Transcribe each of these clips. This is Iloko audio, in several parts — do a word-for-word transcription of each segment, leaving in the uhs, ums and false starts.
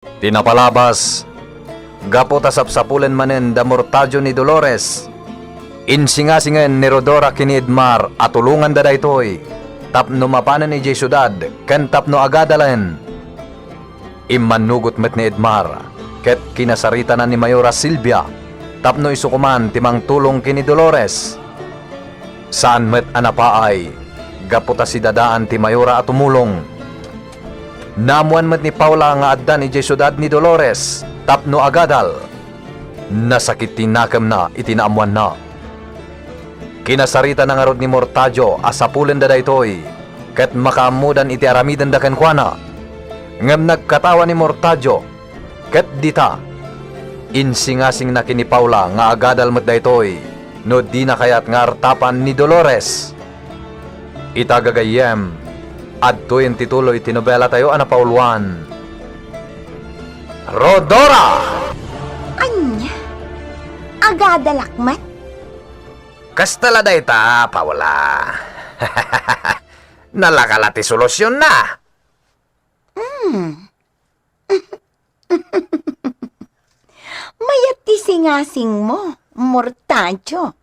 Ti napalabas, gapu ta sapsapulen manen da Mortadio ni Dolores, insingasingen ni Rodora ken ni Edmar a tulonganda daytoy tapno mapanen idiay siudad ken tapno agadalen. Immannugot met ni Edmar ket kinasaritana ni Mayora Silvia tapno isu koman ti mangtulong ken ni Dolores. Saan met a napaay gapu ta sidadaan ti Mayora a tumulong. Naammoan met ni Paula nga addan idiay siudad ni Dolores tapno agadal. Nasakit ti nakemna iti naammoanna. Kinasaritana ngarud ni Mortadio a sapulenda daytoy ket makaammodan iti aramidenda kenkuana. Ngem nagkatawa ni Mortadio ket dita, insingasingna ken ni Paula nga agadal met daytoy no dina kayat nga artapan ni Dolores. Ita gagayyem, adtoyen ti tuloy ti nobelatayo a napauluan, Rodora! Ania? Agadalak met? Kasta la dayta, Paula. Nalaka la ti solusionna. Hmm. Mayat ti singasingmo, Mortadio.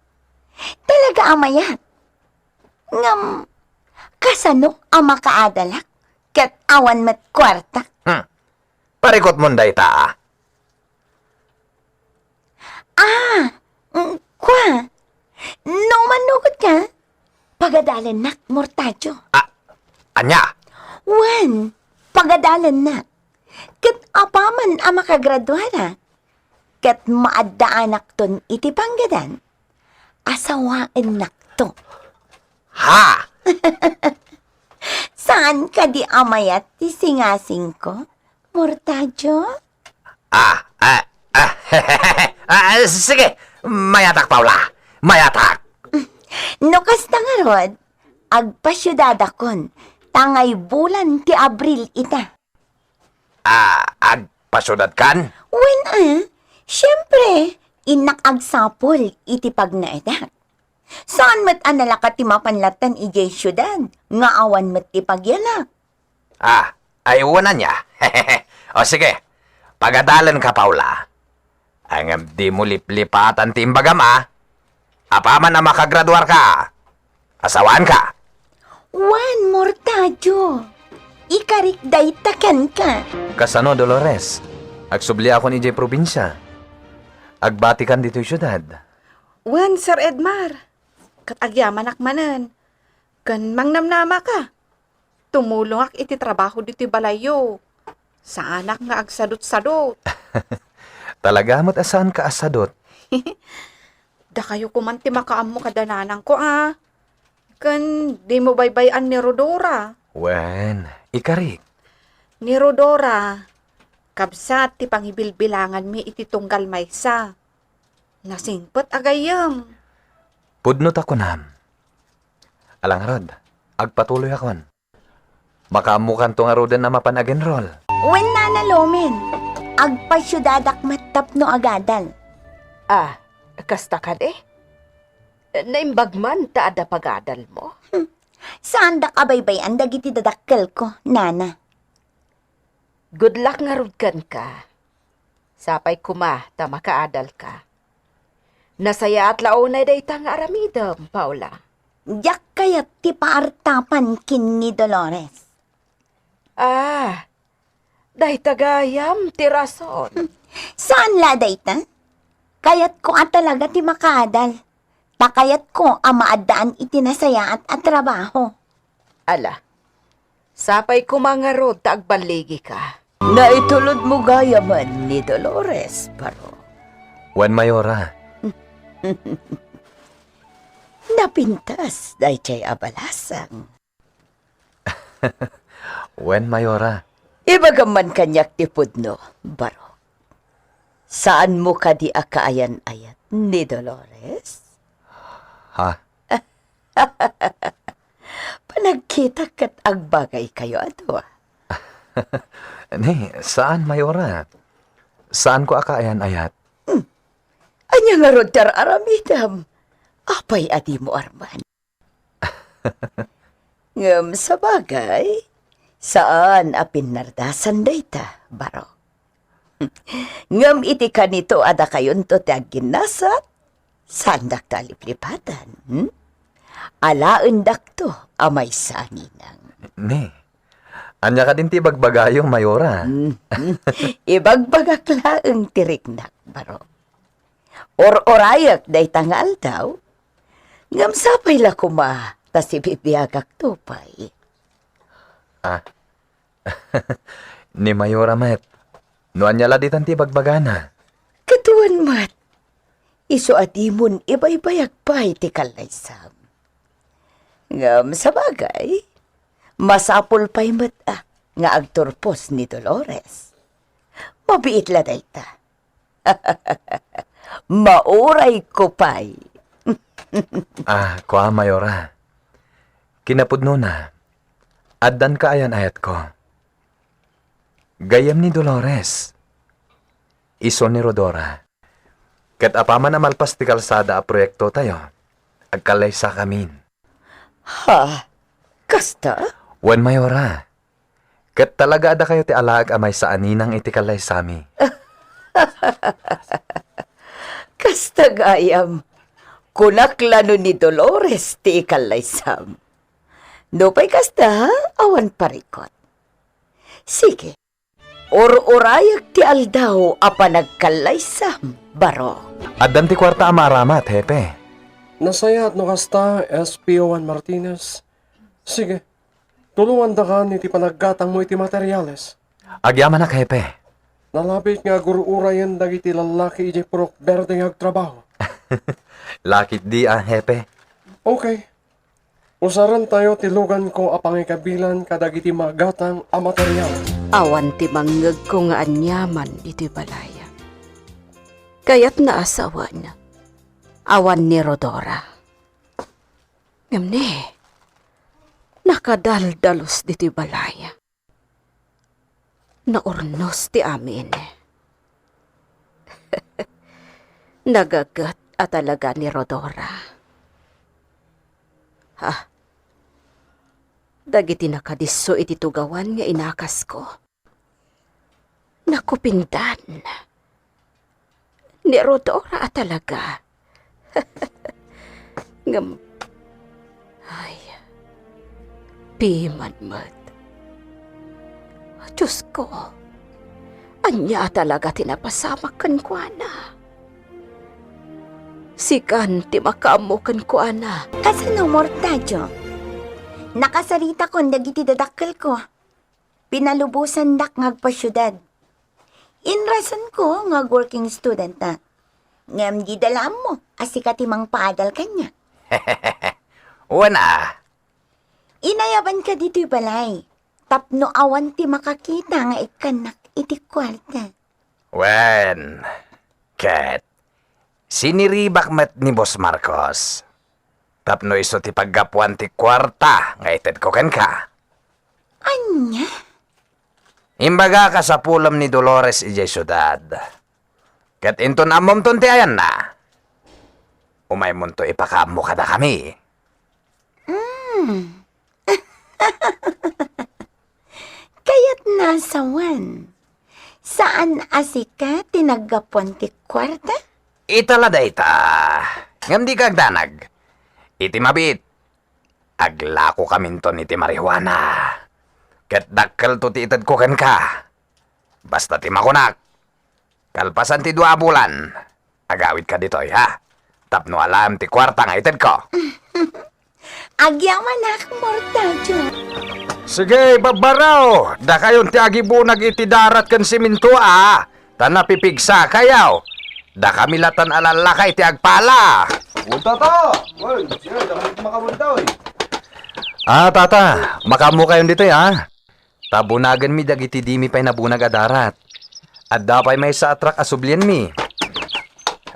Talaga a mayat. Ngem, kasano a makaadalak ket awan met kuarta? Hmm. Parikutmon dayta, a. Ah, mm, kua. No mannugot ka, pagadalennak, Mortadio. Ah, ania? Wen, pagadalennak. Ket apaman a makagraduara, ket maaddaanakton iti panggadan, asawaennakto. Ha? Saan kadi a mayat ti singasingko, Mortadio? Ah, ah, ah, ah, sige, mayatak, Paula. Mayatak. No kasta ngarud, agpasiudadakon, ta ngay bulan ti Abril ita. Ah, agpasiudadkan? Wen, a. Siempre, innak agsapul iti pagnaedak. Saan met a nalaka ti mapan lattan idiay siudad nga awan met ti pagyalak? Ah, ay, wen ania. O sige, pagadalenka, Paula. Ngem dimo liplipatan ti imbagam, a. Apaman a makagraduarka, asawaanka. Wen, Mortadio. Ikarik dayta kenka. Kasano, Dolores? Agsubliakon idiay probinsia. Agbatikan ditoy siudad. Wen, Sir Edmar. Ket agyamanak manen. Ken mangnamnamaka. Tumulongak iti trabaho ditoy balayyo. Saanak nga agsadutsadut. Talaga met a saanka a sadut. Dakayo koman ti makaammo kada nanangko, a. Ken dimo baybay-an ni Rodora. Wen, ikarik. Ni Rodora, kabsat ti pangibilbilanganmi iti tunggal maysa. Nasingpet a gayyem. Pudno ta kunam. Ala ngarud, agpatuloyakon. Makaammokanto ngaruden a mapan ag-enroll. Wen, Nana Lomen, agpasiudadak met tapno agadal. Ah, kasta kadi? Naimbag man ta adda pagadalmo? Hmm. Saandak a baybay-an dagiti dadakkelko, Nana. Good luck ngarud kenka. Sapay koma ta makaadalka. Nasayaat la unay dayta nga aramidem, Paula. Diak kayat ti paartapan ken ni Dolores. Ah, dayta gayam ti rason. Hmm. Saan la dayta? Kayatko a talaga ti makaadal. Ta kayatko a maaddaan iti nasayaat a trabaho. Ala, sapay koma ngarud ta agballigika. Naitulodmo gayamen ni Dolores, Baro. Wen, Mayora. Napintas daydiay a balasang. Wen, Mayora. Ibagam man kaniak ti pudno, Baro. Saanmo kadi a kaayan-ayat ni Dolores? Ha? Panagkitak ket agbagaykayo a dua. Ni, saan, Mayora. Saanko a kaayan-ayat. Hmm. Ania ngarud ti ar-aramidem? Apay a dimo arman? Ngem sabagay, saan a pinnardasan dayta, Baro. Ngem iti kanito a dakayonto ti agginnasat, saandakto a liplipatan, hmm? Alaendakto a maysa a ninang. Ne, ania kadin ti ibagbagayo, Mayora? Hmm, hmm. Ibagbagak laeng ti riknak, baro. Ur-urayek dayta nga aldaw, ngem sapay la koma ta sibibiagakto pay. Ah, ni Mayora met, no ania la ditan ti ibagbagana? Ket wen met, isu a dimon ibaybayag pay ti kallaysam. Ngem sabagay, masapul pay met a nga agturpos ni Dolores. Mabiit la dayta. Maurayko pay. Ah, kua, Mayora. Kinapudnona, addanka a yan-ayatko. Gayyem ni Dolores, isu ni Rodora. Ket apaman a malpas ti kalsada a proyektotayo, agkallaysakamin. Ha? Kasta? Wen, Mayora. Ket talaga a dakayo ti alaek a maysa a ninang iti kallaysami. Kasta gayam, kunak la no ni Dolores ti ikallaysam. Nupay kasta, awan parikot. Sige, ur-urayek ti aldaw a panagkallaysam, baro. Addan ti kuarta a maaramat, Hepe. Nasayaat no kasta, S P O Juan Martinez. Sige, tulongandakan iti panaggatangmo iti materiales. Agyamanak, Hepe. Nalabit nga agur-urayen dagiti lallaki idiay purok berde nga agtrabaho. Lakit di a, Hepe. Okay. Usarentayo ti luganko a pangikabilan kadagiti magatang a material. Awan ti mangngegko nga aniaman iti balay. Kayatna a sawen, awan ni Rodora. Ngem ne, nakadaldalus ditoy balay. Naurnos ti amin. Nagaget a talaga ni Rodora. Ha? Dagiti nakadisso iti tugawan nga inakasko. Nakupindan. Ni Rodora a talaga. Ngem, ay, piman met. Diosko, ania a talaga ti napasamak kenkuana? Sikan ti makaammo kenkuana. Kasano, Mortadio? Nakasaritakon dagiti dadakkelko. Pinalubosandak nga agpasiudad. Inrasonko nga ag-working student-ak. Ngem dida la ammo a sika ti mangpaadal kaniak. Wen a. Inayabanka ditoy balay tapno awan ti makakita nga ikkannak iti kuarta. Wen, ket siniribak met ni Boss Marcos tapno isu ti paggapuan ti kuarta nga itedko kenka. Ania? Imbagak a sapulem ni Dolores idiay siudad. Ket inton ammomton ti ayanna, umaymonto ipakaammo kadakami. Mm. Kayatna a sawen, saan a sika ti naggapuan ti kuarta? Ita la dayta. Ngem dika agdanag. Iti mabiit, aglakokaminton iti marijuana. Ket dakkelto ti itedko kenka. Basta ti makunak, kalpasan ti dua a bulan, agawidka ditoy, ha? Tapno alaem ti kuarta nga itedko. Agyamanak, Mortadio. Sige, babbaraw! Dakayon ti agibunag iti darat ken siminto, a. Ta napipigsakayo. Dakami latan a lallakay ti agpala. O, tata! Wen, sige, dakami ti makabuntaw, eh. Ah, tata, makaammokayon ditoy, ah. Ta bunagenmi dagiti dimi pay nabunag a darat. Adda pay maysa a truck a sublienmi.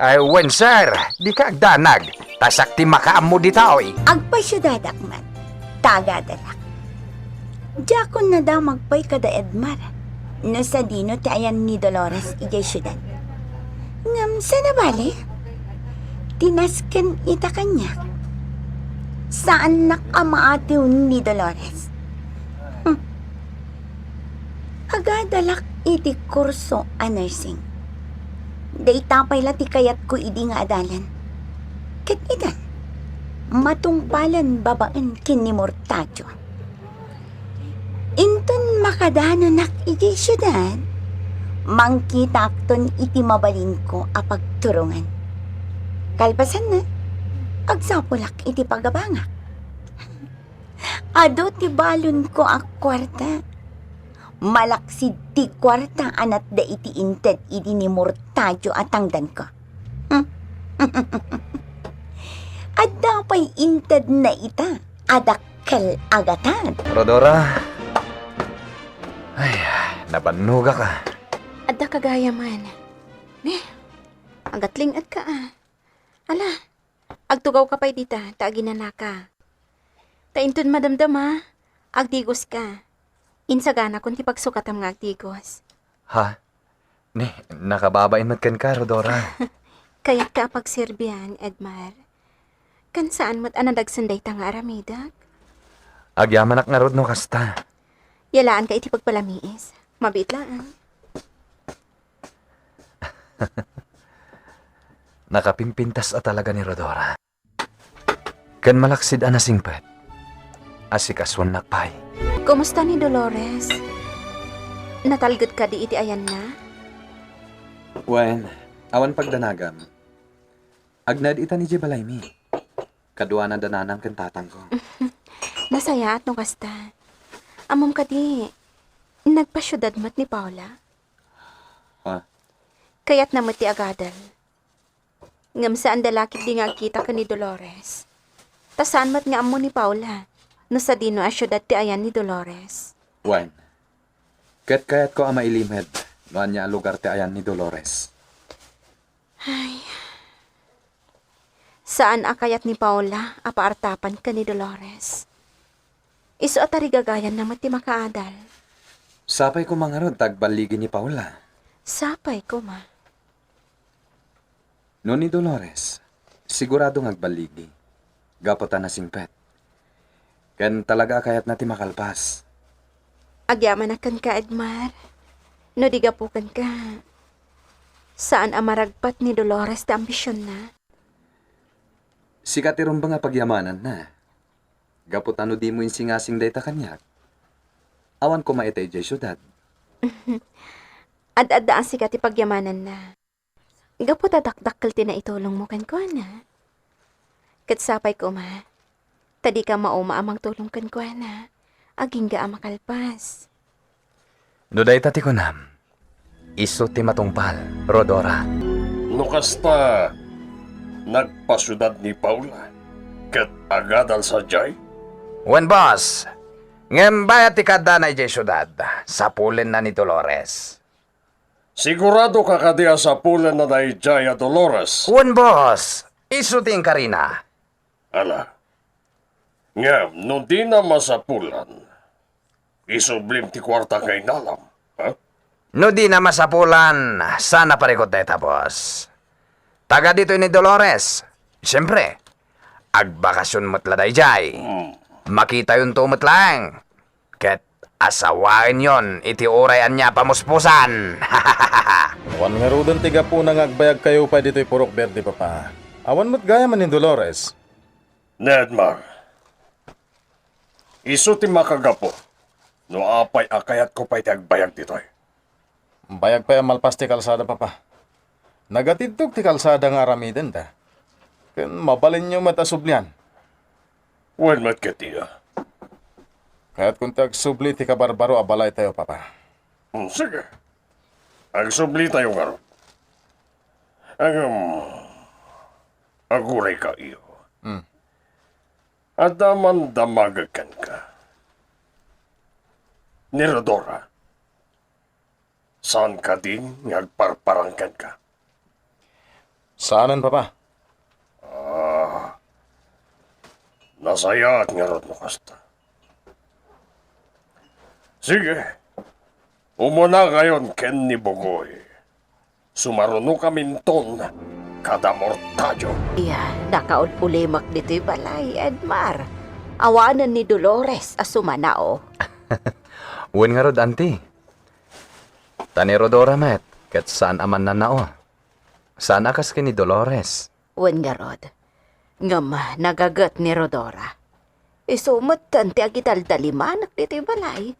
Ay, wen, sir, dika agdanag. Ta siak ti makaammo ditoy. Agpasiudadak met. Tagadalak. Diakon nadamag pay kada Edmar no sadino ti ayan ni Dolores idiay siudad. Ngem saan a bale? Ti nasken ita kaniak. Saannak a maatiw ni Dolores. Hmm. Agadalak iti kurso a nursing. Dayta pay la ti kayatko idi nga adalan. Ket ita, matungpalen babaen ken ni Mortadio. Inton makadanonak idiay siudad, mangkitaakton iti mabalinko a pagturongan. Kalpasanna, agsapulak iti pagabangak. Adu ti balonko a kuarta. Malaksid ti kuarta a natda iti inted idi ni Mortadio a tangdanko. Adda pay intedna ita a dakkel a gatad. Rodora. Ay, nabannogak a. Adda ka gayam. Ne, agatling-et ka a. Ala, agtugawka pay dita, ta aginanaka. Ta inton madamdama, agdigoska. Insaganakon ti pagsukatam nga agdigos. Ha? Ne, nakababain met kenka, Rodora. Kayatka a pagserbian, Edmar. Ken saan met a nadagsen dayta nga aramidek? Agyamanak ngarud no kasta. Yalaanka iti pagpalamiis. Mabiit laeng. Nakapimpintas a talaga ni Rodora. Ken malaksid a nasingpet, asikasuennak pay. Kumusta ni Dolores? Natalged kadi iti ayanna? Wen, awan pagdanagam. Agnaed ita idiay balaymi. Kaduana da nanang ken tatangko. Nasayaat no kasta. Ammom kadi, nagpasiudad met ni Paula? Ha? Kayatna met ti agadal. Ngem saanda la ketdi nga agkita ken ni Dolores. Ta saan met nga ammo ni Paula no sadino a siudad ti ayan ni Dolores. Wen, ket kayatko a mailimed no ania a lugar ti ayan ni Dolores. Ay. Saan a kayat ni Paula a paartapan ken ni Dolores. Isu a tarigagayanna met ti makaadal. Sapay koma ngarud ta agballigi ni Paula. Sapay koma. No ni Dolores, sigurado nga agballigi. Gapu ta nasingpet. Ken talaga a kayatna ti makalpas. Agyamanak kenka, Edmar. No di gapu kenka, saan a maragpat ni Dolores ti ambisionna. Sika ti rumbeng a pagyamananna. Gapu ta no dimo insingasing dayta kaniak, awan koma ita idiay siudad. Ad-adda a sika ti pagyamananna. Gapu ta dakdakkel ti naitulongmo kenkuana. Ket sapay koma, ta dika mauma a mangtulong kenkuana, agingga a makalpas. No dayta ti kunam, isu ti matungpal, Rodora. No kasta, nagpasiudad ni Paula, ket agadal sadiay? Wen, boss. Ngem bayat ti kaaddana idiay siudad, sapulenna ni Dolores. Siguradoka kadi a sapulenna daydiay a Dolores? Wen, boss. Isu ti inkarina. Ala. Ngem no dina masapulan, isublim ti kuarta nga inalam, ha? No dina masapulan, saan a parikut dayta, boss. Taga ditoy ni Dolores. Siempre, agbakasion met la daydiay. Hmm. Makitayonto met laeng. Ket asawaenyon iti uray ania a pamuspusan. Awan ngaruden ti gapuna nga agbayagkayo pay ditoy Purok Berde, Papa. Awan met gayam ni Dolores. Edmar, isu ti makagapu no apay a kayatko pay ti agbayag ditoy. Bayag pay a malpas ti kalsada, Papa. Nagatidtog ti kalsada nga aramidenda. Ken mabalinyo met a sublian. Wen met ketdi. Kayatko ti agsubli ti kabarbaro a balaytayo, Papa. Hmm, sige. Agsublitayo ngarud. Ngem, agurayka, iyo. Hmm. Adda man damagek kenka. Ni Rodora. Saan kadi nga agparparang kenka? Saanen, Papa. Ah, nasayaat ngarud no kasta. Sige, umunakayon ken ni Bugoy. Sumarunokaminton kada Mortadio. Iya, nakaul-ulimek ditoy balay, Edmar. Awanen ni Dolores a sumanao. Wen ngarud, Auntie. Ta ni Rodora met, ket saan a mannanao. Saan a kas ken ni Dolores. Wen ngarud, ngem nagaget ni Rodora. Isu metten ti agidaldalimanek ditoy balay.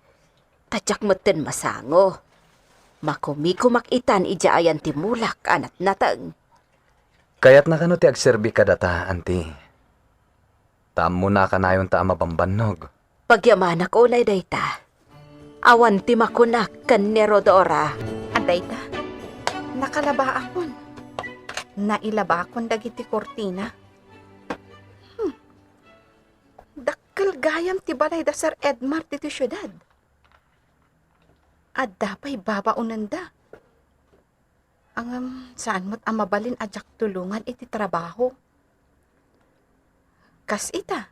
Ta diak metten masango. Makumikumak itan idiay ayan ti mulak a natnateng. Kayatna kano ti agserbi kadata, anti? Ta ammona kanayonta a mabambannog. Pagyamanak unay dayta. Awan ti makunak ken ni Rodora. Adayta, nakalabaakon. Nailabakon dagiti kurtina. Hmm. Dakkel gayam ti balay da Sir Edmar ditoy siudad. Adda pay babaonenda. Ngem, saan met a mabalin a diak tulongan iti trabaho. Kas ita,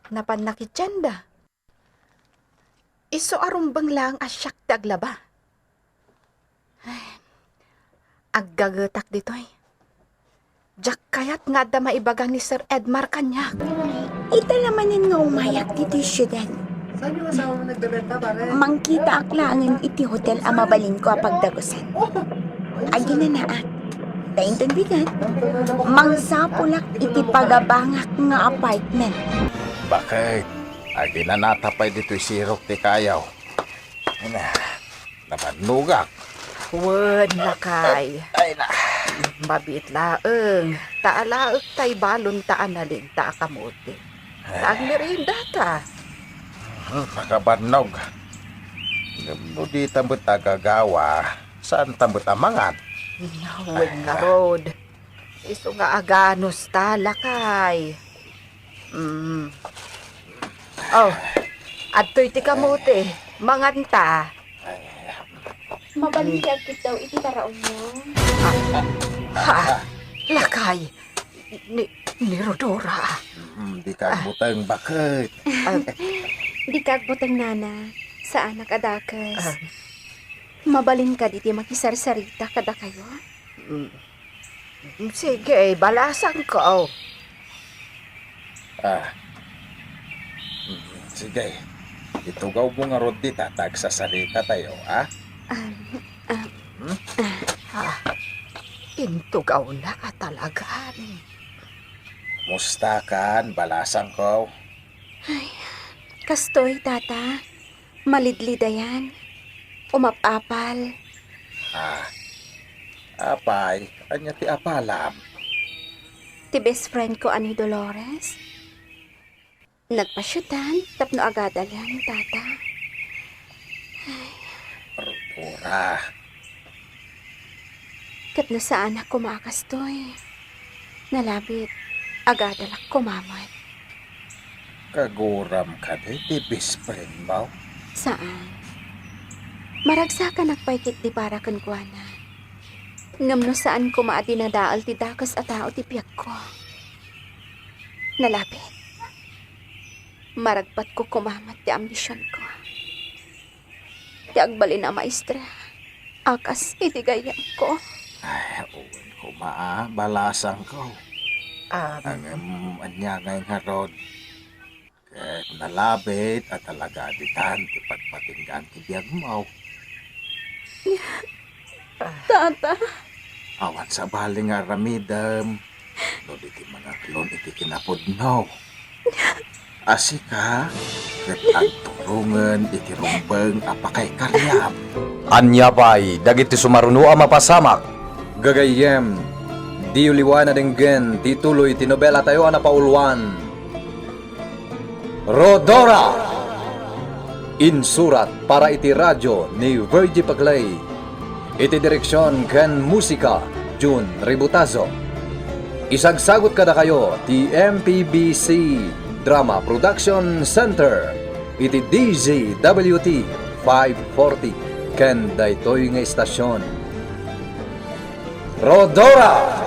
napan nakitienda. Isu a rumbeng laeng a siak ti aglaba. Ay, aggagetak ditoy. Diak kayat nga adda maibaga ni Sir Edmar kaniak. Ita la manen nga umayak ditoy siudad. Saan yung asawa mo nagbebenta, pare? Mangkitaak laengen iti hotel a mabalinko a pagdagusan. Aginanaak. Ta inton bigat, mangsapulak iti pagabangak nga apartment. Bakit? Aginanata pay ditoy sirok ti kayaw. Ay na, nabannogak. Wen, lakay. Ay na. Mabiit laeng, ta alaek tay balonta a naligta a kamote. Ta agmeriendata. Hmm, nakabannog. Ngem no dita met agagawa, saanta met a mangan. Wen ngarud. Isu nga aganusta, lakay. Mm. Oh, adtoy ti kamote. Manganta. Mabalin ti agkiddaw iti paraonyo. Ha? Lakay. Ni, ni Rodora. Mm, dika agbuteng, baket. Ah. Dika agbuteng, nana. Saanak a dakes. Ah. Mabalin kadi ti makisarsarita kadakayo? Mm. Sige, balasangko. Ah. Mm, sige. Itugawmo ngarud dita ta agsasaritatayo, ah? Um, um, Hmm? Ah, intugawna a talagan. Kumustakan, balasangko? Ay, kastoy, tata. Malidlidayan. Umap-apal. Ah, apay, ania ti apalam? Ti best friend ko a ni Dolores. Nagpasiutan tapno agadalan, tata. Ay. Rudora. Ket no saanak koma a kastoy, nalabit, agadalak koma met. Kaguram kadi ti best friend mo? Saan. Maragsakanak pay ketdi para kenkuana. Ngem no saan koma a dinadael ti dakes a tao ti biagko, nalabit, maragpatko koma met ti ambisionko. Ti agbalin a maestra a kas iti gayyemko. Ay, wen koma a, balasangko. Ah. Ngem ania ngay ngarud? Ket nalabit a talaga ditan ti pagpatinggaan ti biagmo. Tata. Awan sabali nga aramidem no di ti mangaklon iti kinapudno. A sika ket agturongen iti rumbeng a pakaikariam. Ania pay dagiti sumaruno a mapasamak? Gagayyem, diyo liwan a denggen ti tuloy ti nobelatayo a napauluan. Rodora! Insurat para iti radio ni Virgie Paclay. Iti direksion ken musika, Jun Ributazo. Isagsagut kadakayo ti M P B C Drama Production Center iti D Z W T five forty ken daytoy nga istasion. Rodora!